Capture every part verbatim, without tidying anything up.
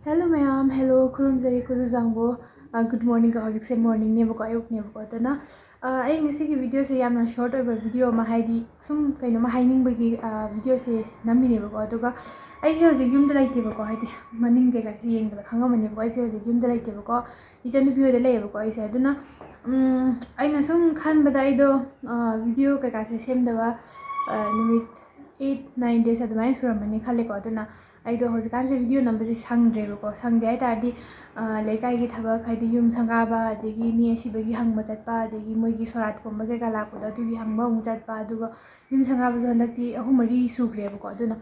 Hello ꯃꯌꯥꯝ, hello, ꯈꯨꯔꯨꯝꯖꯔꯤ ꯈꯨꯔꯨꯖꯥꯡꯕꯨ꯫ ꯑ, good morning ꯀꯣ, ꯍꯧꯖꯤꯛꯁꯦ morning ꯅꯦꯕꯀꯣ, ꯑꯌꯨꯛꯅꯦꯕꯀꯣ꯫ ꯑꯗꯨꯅ, ꯑ, ꯑꯩ ꯉꯁꯤꯒꯤ video ꯁꯦ ꯌꯥꯝꯅ short ꯑꯣꯏꯕ video ꯑꯃ, ꯍꯥꯏꯗꯤ ꯁꯨꯝ ꯀꯩꯅꯣꯝꯃ ꯍꯥꯏꯅꯤꯡꯕꯒꯤ, ꯑ, video ꯁꯦ ꯅꯝꯃꯤꯅꯦꯕꯀꯣ꯫ ꯑꯗꯨꯒ ꯑꯩꯁꯦ ꯍꯧꯖꯤꯛ ꯌꯨꯝꯗ ꯂꯩꯇꯦꯕꯀꯣ, ꯍꯥꯏꯗꯤ ꯃꯅꯤꯡ ꯀꯩꯀꯥꯁꯦ ꯌꯦꯡꯕꯗ ꯈꯪꯉꯝꯃꯅꯦꯕꯀꯣ, ꯑꯩꯁꯦ ꯍꯧꯖꯤꯛ ꯌꯨꯝꯗ ꯂꯩꯇꯦꯕꯀꯣ, ꯏꯆꯟꯅꯨꯄꯤ ꯍꯣꯏꯗ ꯂꯩꯌꯦꯕꯀꯣ ꯑꯩꯁꯦ꯫ ꯑꯗꯨꯅ, ꯎꯝ, ꯑꯩꯅ ꯁꯨꯝ ꯈꯟꯕꯗ ꯑꯩꯗꯣ, ꯑ, video ꯀꯩꯀꯥꯁꯦ ꯁꯦꯝꯗꯕ, ꯑ, ꯅꯨꯃꯤꯠ eight nine days ꯑꯗꯨꯃꯥꯏꯅ ꯁꯨꯔꯝꯃꯅꯤ ꯈꯜꯂꯦꯀꯣ꯫ ꯑꯗꯨꯅ ꯑꯩꯗꯣ ꯍꯧꯖꯤꯛꯀꯥꯟꯁꯦ video ꯅꯝꯕꯁꯦ ꯁꯪꯗ꯭ꯔꯦꯕꯀꯣ꯫ ꯁꯪꯗꯦ ꯍꯥꯏ ꯇꯥꯔꯗꯤ, ꯑ, ꯂꯩꯀꯥꯏꯒꯤ ꯊꯕꯛ, ꯍꯥꯏꯗꯤ ꯌꯨꯝ ꯁꯪꯒꯥꯕ, ꯑꯗꯒꯤ ꯃꯤ ꯑꯁꯤꯕꯒꯤ ꯍꯪꯕ ꯆꯠꯄ, ꯑꯗꯒꯤ ꯃꯣꯏꯒꯤ ꯁꯣꯔꯥꯠꯀꯨꯝꯕ ꯀꯩꯀꯥ ꯂꯥꯛꯄꯗꯣ ꯑꯗꯨꯒꯤ ꯍꯪꯕ ꯑꯃꯨꯛ ꯆꯠꯄ, ꯑꯗꯨꯒ ꯌꯨꯝ ꯁꯪꯒꯥꯕꯁꯨ ꯍꯟꯗꯛꯇꯤ ꯑꯍꯨꯝ ꯃꯔꯤ ꯁꯨꯈ꯭ꯔꯦꯕꯀꯣ꯫ ꯑꯗꯨꯅ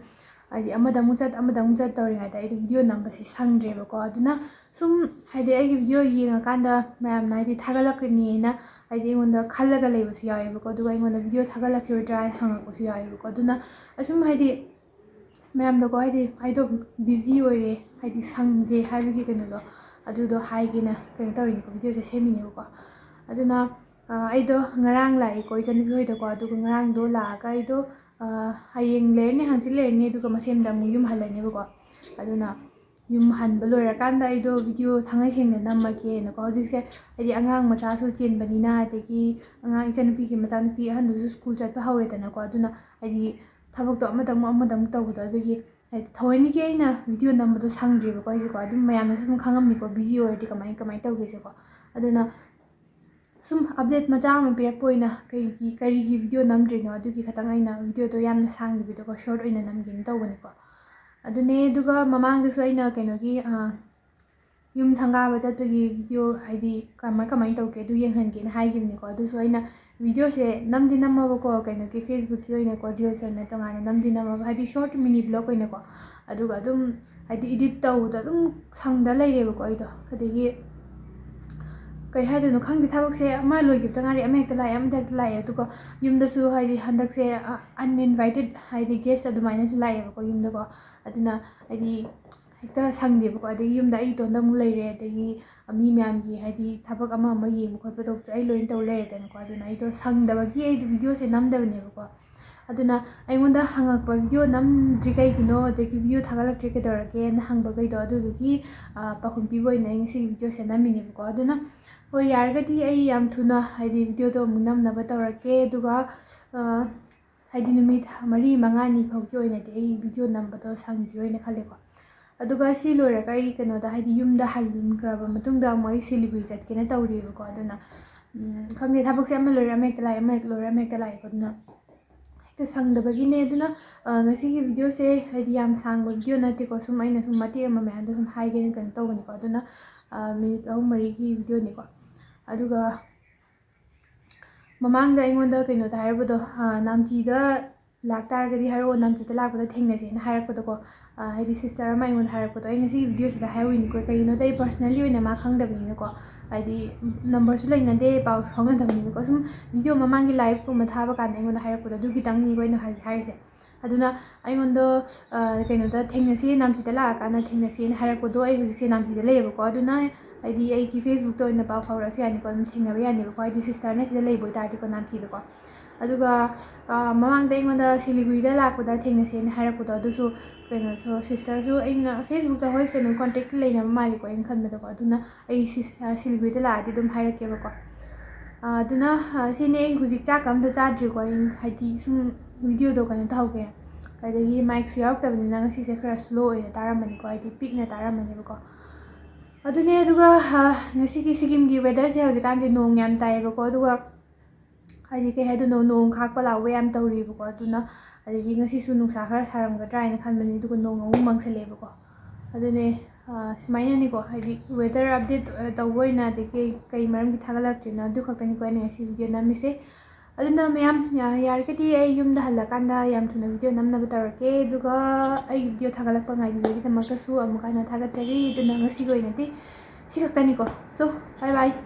ꯍꯥꯏꯗꯤ ꯑꯃꯗ ꯑꯃꯨꯛ ꯆꯠ, ꯑꯃꯗ ꯑꯃꯨꯛ ꯆꯠ ꯇꯧꯔꯤꯉꯩꯗ ꯑꯩꯗꯣ video ꯅꯝꯕꯁꯦ ꯁꯪꯗ꯭ꯔꯦꯕꯀꯣ꯫ ꯑꯗꯨꯅ ꯁꯨꯝ ꯍꯥꯏꯗꯤ ꯑꯩꯒꯤ video ꯌꯦꯡꯉꯀꯥꯟꯗ ꯃꯌꯥꯝꯅ ꯍꯥꯏꯗꯤ ꯊꯥꯒꯠꯂꯛꯀꯅꯤꯅ ꯍꯥꯏꯗꯤ ꯑꯩꯉꯣꯟꯗ ꯈꯜꯂꯒ ꯂꯩꯕꯁꯨ ꯌꯥꯎꯋꯦꯕꯀꯣ꯫ ꯑꯗꯨꯒ ꯑꯩꯉꯣꯟꯗ video ꯊꯥꯒꯠꯂꯛꯈꯤꯔꯣꯏꯗ꯭ꯔꯥ ꯍꯥꯏꯅ ꯍꯪꯉꯛꯄꯁꯨ ꯌꯥꯎꯋꯦꯕꯀꯣ꯫ ꯑꯗꯨꯅ ꯑꯁꯨꯝ ꯍꯥꯏꯗꯤ ꯃꯌꯥꯝꯗꯀꯣ, ꯍꯥꯏꯗꯤ ꯑꯩꯗꯣ busy ꯑꯣꯏꯔꯦ, ꯍꯥꯏꯗꯤ ꯁꯪꯗꯦ ꯍꯥꯏꯕꯒꯤ ꯀꯩꯅꯣꯗꯣ, ꯑꯗꯨꯗꯣ ꯍꯥꯏꯒꯦꯅ ꯀꯩꯅꯣ ꯇꯧꯔꯤꯅꯤꯀꯣ, video ꯁꯦ ꯁꯦꯝꯃꯤꯅꯦꯕꯀꯣ꯫ ꯑꯗꯨꯅ, ꯑ, ꯑꯩꯗꯣ ꯉꯔꯥꯡ ꯂꯥꯛꯑꯦꯀꯣ ꯏꯆꯟꯅꯨꯄꯤ ꯍꯣꯏꯗꯀꯣ꯫ ꯑꯗꯨꯒ ꯉꯔꯥꯡꯗꯣ ꯂꯥꯛꯑꯒ ꯑꯩꯗꯣ, ꯑ, ꯍꯌꯦꯡ ꯂꯩꯔꯅꯤ, ꯍꯪꯆꯤꯠ ꯂꯩꯔꯅꯤ, ꯑꯗꯨꯒ ꯃꯁꯦꯝꯗ ꯑꯃꯨꯛ ꯌꯨꯝ ꯍꯜꯂꯅꯦꯕꯀꯣ꯫ ꯑꯗꯨꯅ ꯌꯨꯝ ꯍꯟꯕ ꯂꯣꯏꯔꯀꯥꯟꯗ ꯑꯩꯗꯣ video ꯊꯥꯡꯉꯩ ꯁꯦꯡꯅ ꯅꯝꯃꯒꯦꯅꯀꯣ꯫ ꯍꯧꯖꯤꯛꯁꯦ ꯍꯥꯏꯗꯤ ꯑꯉꯥꯡ ꯃꯆꯥꯁꯨ ꯆꯦꯟꯕꯅꯤꯅ, ꯑꯗꯒꯤ ꯑꯉꯥꯡ ꯏꯆꯟꯅꯨꯄꯤꯒꯤ ꯃꯆꯥꯅꯨꯄꯤ ꯑꯍꯟꯗꯨꯁꯨ school ꯆꯠꯄ ꯍꯧꯔꯦꯗꯅꯀꯣ꯫ ꯑꯗꯨꯅ ꯍꯥꯏꯗꯤ ꯊꯕꯛꯇꯣ ꯑꯃꯗ ꯑꯃꯨꯛ, ꯑꯃꯗ ꯑꯃꯨꯛ ꯇꯧꯕꯗꯣ, ꯑꯗꯨꯒꯤ ꯍꯥꯏꯗꯤ ꯊꯑꯣꯏꯅꯒꯤ ꯑꯩꯅ video ꯅꯝꯕꯗꯣ ꯁꯪꯗ꯭ꯔꯤꯕꯀꯣ ꯑꯩꯁꯦꯀꯣ꯫ ꯑꯗꯨꯝ ꯃꯌꯥꯝꯅꯁꯨ ꯑꯗꯨꯝ ꯈꯪꯉꯝꯅꯤꯀꯣ, busy ꯑꯣꯏꯔꯗꯤ ꯀꯃꯥꯏ, ꯀꯃꯥꯏꯅ ꯇꯧꯒꯦꯁꯦꯀꯣ꯫ ꯑꯗꯨꯅ ꯁꯨꯝ update ꯃꯆꯥ ꯑꯃ ꯄꯤꯔꯛꯄ ꯑꯣꯏꯅ ꯀꯩꯒꯤ, ꯀꯔꯤꯒꯤ video ꯅꯝꯗ꯭ꯔꯤꯅꯣ, ꯑꯗꯨꯒꯤ ꯈꯇꯪ ꯑꯩꯅ video ꯗꯣ ꯌꯥꯝꯅ ꯁꯥꯡꯗꯕꯤꯗꯀꯣ, short ꯑꯣꯏꯅ ꯅꯝꯒꯦꯅ ꯇꯧꯕꯅꯤꯀꯣ꯫ ꯑꯗꯨꯅꯦ, ꯑꯗꯨꯒ ꯃꯃꯥꯡꯗꯁꯨ ꯑꯩꯅ ꯀꯩꯅꯣꯒꯤ, ꯑ, ꯌꯨꯝ ꯁꯪꯒꯥꯕ ꯆꯠꯄꯒꯤ video ꯍꯥꯏꯗꯤ ꯀꯃꯥꯏ, ꯀꯃꯥꯏꯅ ꯇꯧꯒꯦ ꯑꯗꯨ ꯌꯦꯡꯍꯟꯒꯦꯅ ꯍꯥꯏꯈꯤꯕꯅꯤꯀꯣ꯫ ꯑꯗꯨꯁꯨ ꯑꯩꯅ video ꯁꯦ ꯅꯝꯗꯤ ꯅꯝꯃꯕꯀꯣ, ꯀꯩꯅꯣꯒꯤ Facebook ꯀꯤ ꯑꯣꯏꯅꯀꯣ, reels ꯑꯣꯏꯅ ꯇꯣꯉꯥꯟꯅ ꯅꯝꯗꯤ ꯅꯝꯃꯕ, ꯍꯥꯏꯗꯤ short mini vlog ꯑꯣꯏꯅꯀꯣ꯫ ꯑꯗꯨꯒ ꯑꯗꯨꯝ ꯍꯥꯏꯗꯤ edit ꯇꯧꯕꯗ ꯑꯗꯨꯝ ꯁꯪꯗ ꯂꯩꯔꯦꯕꯀꯣ ꯑꯩꯗꯣ꯫ ꯑꯗꯒꯤ ꯀꯩ ꯍꯥꯏꯗꯣꯏꯅꯣ ꯈꯪꯗꯦ, ꯊꯕꯛꯁꯦ ꯑꯃ ꯂꯣꯏꯈꯤꯕꯗ ꯉꯥꯏꯔꯤ, ꯑꯃ ꯍꯦꯛꯇ ꯂꯥꯛꯑꯦ, ꯑꯃ ꯍꯦꯛꯇ ꯂꯥꯛꯑꯦ꯫ ꯑꯗꯨꯒ ꯌꯨꯝꯗꯁꯨ ꯍꯥꯏꯗꯤ ꯍꯟꯗꯛꯁꯦ, ꯑ, uninvited ꯍꯥꯏꯗꯤ guest ꯑꯗꯨꯃꯥꯏꯅꯁꯨ ꯂꯥꯛꯑꯦꯕꯀꯣ ꯌꯨꯝꯗꯀꯣ꯫ ꯑꯗꯨꯅ ꯍꯥꯏꯗꯤ ꯍꯦꯛꯇ ꯁꯪꯗꯦꯕꯀꯣ꯫ ꯑꯗꯒꯤ ꯌꯨꯝꯗ ꯑꯩ ꯏꯇꯣꯝꯗ ꯑꯃꯨꯛ ꯂꯩꯔꯦ, ꯑꯗꯒꯤ ꯃꯤ ꯃꯌꯥꯝꯒꯤ ꯍꯥꯏꯗꯤ ꯊꯕꯛ ꯑꯃ ꯑꯃ ꯌꯦꯡꯕ ꯈꯣꯠꯄ ꯇꯧꯕꯁꯨ ꯑꯩ ꯂꯣꯏꯅ ꯇꯧ ꯂꯩꯔꯦꯗꯅꯀꯣ꯫ ꯑꯗꯨꯅ ꯑꯩꯗꯣ ꯁꯪꯗꯕꯒꯤ ꯑꯩꯗꯣ video ꯁꯦ ꯅꯝꯗꯕꯅꯦꯕꯀꯣ꯫ ꯑꯗꯨꯅ ꯑꯩꯉꯣꯟꯗ ꯍꯪꯉꯛꯄ, "ꯚꯤꯗꯤꯑꯣ ꯅꯝꯗ꯭ꯔꯤ ꯀꯩꯒꯤꯅꯣ, ꯑꯗꯒꯤ ꯚꯤꯗꯤꯑꯣ ꯊꯥꯒꯠꯂꯛꯇ꯭ꯔꯤ ꯀꯩꯗꯧꯔꯒꯦꯅ" ꯍꯪꯕꯈꯩꯗꯣ, ꯑꯗꯨꯗꯨꯒꯤ, ꯑ, ꯄꯥꯎꯈꯨꯝ ꯄꯤꯕ ꯑꯣꯏꯅ ꯑꯩ ꯉꯁꯤꯒꯤ ꯚꯤꯗꯤꯑꯣꯁꯦ ꯅꯝꯃꯤꯅꯦꯕꯀꯣ꯫ ꯑꯗꯨꯅ ꯍꯣꯏ, ꯌꯥꯔꯒꯗꯤ ꯑꯩ ꯌꯥꯝ ꯊꯨꯅ, ꯍꯥꯏꯗꯤ, ꯚꯤꯗꯤꯑꯣꯗꯣ ꯑꯃꯨꯛ ꯅꯝꯅꯕ ꯇꯧꯔꯛꯀꯦ꯫ ꯑꯗꯨꯒ, ꯑ, ꯍꯥꯏꯗꯤ, ꯅꯨꯃꯤꯠ ꯃꯔꯤ ꯃꯉꯥꯅꯤ ꯐꯥꯎꯒꯤ ꯑꯣꯏꯅꯗꯤ ꯑꯩ ꯚꯤꯗꯤꯑꯣ ꯅꯝꯕꯗꯣ ꯁꯪꯈꯤꯔꯣꯏꯅ ꯈꯜꯂꯦꯀꯣ꯫ ꯑꯗꯨꯒ ꯁꯤ ꯂꯣꯏꯔꯒ ꯑꯩ ꯀꯩꯅꯣꯗ, ꯍꯥꯏꯗꯤ, ꯌꯨꯝꯗ ꯍꯟꯈ꯭ꯔꯕ ꯃꯇꯨꯡꯗ ꯑꯃꯨꯛ ꯑꯩ ꯁꯤꯂꯤꯒꯨꯔꯤ ꯆꯠꯀꯦꯅ ꯇꯧꯔꯤꯕꯀꯣ꯫ ꯑꯗꯨꯅ, ꯎꯝ, ꯈꯪꯗꯦ, ꯊꯕꯛꯁꯦ ꯑꯃ ꯂꯣꯏꯔ ꯑꯃ ꯍꯦꯛꯇ ꯂꯥꯛꯑꯦ, ꯑꯃ ꯍꯦꯛ ꯂꯣꯏꯔ ꯑꯃ ꯍꯦꯛꯇ ꯂꯥꯛꯑꯦꯀꯣ꯫ ꯑꯗꯨꯅ ꯍꯦꯛꯇ ꯁꯪꯗꯕꯒꯤꯅꯦ꯫ ꯑꯗꯨꯅ, ꯑ, ꯉꯁꯤꯒꯤ ꯚꯤꯗꯤꯑꯣꯁꯦ, ꯍꯥꯏꯗꯤ, ꯌꯥꯝ ꯁꯥꯡꯕ ꯚꯤꯗꯤꯑꯣ ꯅꯠꯇꯦꯀꯣ, ꯁꯨꯝ ꯑꯩꯅ ꯁꯨꯝ ꯃꯇꯦꯛ ꯑꯃ ꯃꯌꯥꯝꯗꯣ ꯁꯨꯝ ꯍꯥꯏꯒꯦꯅ ꯀꯩꯅꯣ ꯇꯧꯕꯅꯤꯀꯣ꯫ ꯑꯗꯨꯅ, ꯑ, ꯃꯤꯅꯤꯠ ꯑꯍꯨꯝ ꯃꯔꯤꯒꯤ ꯚꯤꯗꯤꯑꯣꯅꯤꯀꯣ꯫ ꯑꯗꯨꯒ ꯃꯃꯥꯡꯗ ꯑꯩꯉꯣꯟꯗ ꯀꯩꯅꯣꯗ ꯍꯥꯏꯔꯛꯄꯗꯣ, ꯑ, "ꯅꯥꯝꯆꯤꯗ ꯂꯥꯛꯇꯥꯔꯒꯗꯤ ꯍꯥꯏꯔꯛꯑꯣ, ꯅꯥꯝꯆꯤꯗ ꯂꯥꯛꯄꯗ ꯊꯦꯡꯅꯁꯦꯅ" ꯍꯥꯏꯔꯛꯄꯗꯣꯀꯣ꯫ ꯑ, ꯍꯥꯏꯗꯤ, ꯁꯤꯁꯇꯔ ꯑꯃ ꯑꯩꯉꯣꯟꯗ ꯍꯥꯏꯔꯛꯄꯗꯣ, ꯑꯩ ꯉꯁꯤꯒꯤ ꯚꯤꯗꯤꯑꯣꯁꯤꯗ ꯍꯥꯏꯍꯧꯔꯤꯅꯤꯀꯣ꯫ ꯀꯩꯒꯤꯅꯣꯗ, ꯑꯩ ꯄꯔꯁꯅꯦꯜꯂꯤ ꯑꯣꯏꯅ ꯃꯥ ꯈꯪꯗꯕꯅꯤꯅꯀꯣ, ꯍꯥꯏꯗꯤ, ꯅꯝꯕꯔꯁꯨ ꯂꯩꯅꯗꯦ, ꯄꯥꯎꯁꯨ ꯐꯥꯎꯅꯗꯕꯅꯤꯅꯀꯣ꯫ ꯁꯨꯝ ꯚꯤꯗꯤꯑꯣ ꯃꯃꯥꯡꯒꯤ ꯂꯥꯏꯚꯀꯨꯝꯕ ꯊꯥꯕ ꯀꯥꯟꯗ ꯑꯩꯉꯣꯟꯗ ꯍꯥꯏꯔꯛꯄꯗꯣ, ꯑꯗꯨꯒꯤꯇꯪꯅꯤꯀꯣ ꯑꯩꯅ ꯍꯧꯖꯤꯛ ꯍꯥꯏꯔꯤꯁꯦ꯫ ꯑꯗꯨꯅ ꯑꯩꯉꯣꯟꯗ, ꯑ, ꯀꯩꯅꯣꯗ ꯊꯦꯡꯅꯁꯤ, ꯅꯥꯝꯆꯤꯗ ꯂꯥꯛꯑꯀꯥꯟꯗ ꯊꯦꯡꯅꯁꯤꯅ ꯍꯥꯏꯔꯛꯄꯗꯣ, ꯑꯩ ꯍꯧꯖꯤꯛꯁꯦ ꯅꯥꯝꯆꯤꯗ ꯂꯩꯌꯦꯕꯀꯣ꯫ ꯑꯗꯨꯅ, ꯍꯥꯏꯗꯤ, ꯑꯩꯒꯤ ꯐꯦꯁꯕꯨꯛꯇ ꯑꯣꯏꯅ ꯄꯥꯎ ꯐꯥꯎꯔꯛꯑꯁꯨ ꯌꯥꯅꯤꯀꯣ, ꯑꯗꯨꯝ ꯊꯦꯡꯅꯕ ꯌꯥꯅꯦꯕꯀꯣ, ꯍꯥꯏꯗꯤ, ꯁꯤꯁꯇꯔꯅ ꯁꯤꯗ ꯂꯩꯕ ꯑꯣꯏꯇꯥꯔꯗꯤꯀꯣ, ꯅꯥꯝꯆꯤꯗꯀꯣ꯫ ꯑꯗꯨꯒ, ꯑ, ꯃꯃꯥꯡꯗ ꯑꯩꯉꯣꯟꯗ ꯁꯤꯂꯤꯒꯨꯔꯤꯗ ꯂꯥꯛꯄꯗ ꯊꯦꯡꯅꯁꯦꯅ ꯍꯥꯏꯔꯛꯄꯗꯣ, ꯑꯗꯨꯁꯨ ꯀꯩꯅꯣꯁꯨ, ꯁꯤꯁꯇꯔꯁꯨ ꯑꯩꯅ ꯐꯦꯁꯕꯨꯛꯇ, ꯍꯣꯏ, ꯀꯩꯅꯣ, ꯀꯣꯟꯇꯦꯛꯇ ꯂꯩꯅꯕ ꯃꯥꯜꯂꯦꯀꯣ, ꯑꯩꯅ ꯈꯟꯕꯗꯀꯣ꯫ ꯑꯗꯨꯅ ꯑꯩ ꯁꯤ, ꯑ, ꯁꯤꯂꯤꯒꯨꯔꯤꯗ ꯂꯥꯛꯑꯗꯤ ꯑꯗꯨꯝ ꯍꯥꯏꯔꯛꯀꯦꯕꯀꯣ꯫ ꯑ, ꯑꯗꯨꯅ, ꯑ, ꯁꯤꯅꯦ, ꯑꯩ ꯍꯧꯖꯤꯛ ꯆꯥꯛꯀ ꯑꯝꯇ ꯆꯥꯗ꯭ꯔꯤꯀꯣ꯫ ꯑꯩ, ꯍꯥꯏꯗꯤ, ꯁꯨꯝ ꯚꯤꯗꯤꯑꯣꯗꯣ ꯀꯩꯅꯣ ꯇꯧꯍꯧꯒꯦ, ꯑꯗꯒꯤ ꯃꯥꯏꯛꯁꯨ ꯌꯥꯎꯔꯛꯇꯕꯅꯤꯅ ꯉꯁꯤꯁꯦ ꯈꯔ ꯁ꯭ꯂꯣ ꯑꯣꯏꯅ ꯇꯥꯔꯝꯃꯅꯤꯀꯣ, ꯍꯥꯏꯗꯤ, ꯄꯤꯛꯅ ꯇꯥꯔꯝꯃꯅꯦꯕꯀꯣ꯫ ꯑꯗꯨꯅꯦ꯫ ꯑꯗꯨꯒ, ꯑ, ꯉꯁꯤꯒꯤ ꯁꯤꯀꯤꯝꯒꯤ ꯋꯦꯗꯔꯁꯦ ꯍꯧꯖꯤꯛꯀꯥꯟꯁꯦ ꯅꯣꯡ ꯌꯥꯝ ꯇꯥꯏꯌꯦꯕꯀꯣ꯫ ꯑꯗꯨꯒ, ꯍꯥꯏꯗꯤ, ꯀꯩ ꯍꯥꯏꯗꯣꯏꯅꯣ, ꯅꯣꯡ ꯈꯥꯛꯄ ꯂꯥꯎꯕ ꯌꯥꯝ ꯇꯧꯔꯤꯕꯀꯣ꯫ ꯑꯗꯨꯅ, ꯑꯗꯒꯤ ꯉꯁꯤꯁꯨ ꯅꯨꯡꯁꯥ ꯈꯔ ꯁꯥꯔꯝꯒꯗ꯭ꯔꯥ ꯍꯥꯏꯅ ꯈꯟꯕꯅꯤ, ꯑꯗꯨꯒ ꯅꯣꯡ ꯑꯃꯨꯛ ꯃꯪꯁꯜꯂꯛꯑꯦꯕꯀꯣ꯫ ꯑꯗꯨꯅꯦ, ꯑ, ꯁꯨꯃꯥꯏꯅꯅꯤꯀꯣ, ꯍꯥꯏꯗꯤ, ꯋꯦꯗꯔ ꯑꯞꯗꯦꯠ, ꯑ, ꯇꯧꯕ ꯑꯣꯏꯅ, ꯑꯗꯒꯤ ꯀꯩ ꯃꯔꯝꯒꯤ ꯊꯥꯒꯠꯂꯛꯇ꯭ꯔꯤꯅꯣ, ꯑꯗꯨ ꯈꯛꯇꯅꯤꯀꯣ ꯑꯩꯅ ꯉꯁꯤ ꯚꯤꯗꯤꯑꯣ ꯅꯝꯃꯤꯁꯦ꯫ ꯑꯗꯨꯅ ꯃꯌꯥꯝ, ꯌꯥ-, ꯌꯥꯔꯒꯗꯤ ꯑꯩ ꯌꯨꯝꯗ ꯍꯜꯂꯀꯥꯟꯗ ꯌꯥꯝ ꯊꯨꯅ ꯚꯤꯗꯤꯑꯣ ꯅꯝꯅꯕ ꯇꯧꯔꯛꯀꯦ꯫ ꯑꯗꯨꯒ ꯑꯩꯒꯤ ꯚꯤꯗꯤꯑꯣ ꯊꯥꯒꯠꯂꯛꯄ ꯉꯥꯏꯕꯤꯕꯒꯤꯗꯃꯛꯇꯁꯨ ꯑꯃꯨꯛ ꯍꯟꯅ ꯊꯥꯒꯠꯆꯔꯤ꯫ ꯑꯗꯨꯅ ꯉꯁꯤꯒꯤ ꯑꯣꯏꯅꯗꯤ ꯁꯤ ꯈꯛꯇꯅꯤꯀꯣ꯫ So, bye bye꯫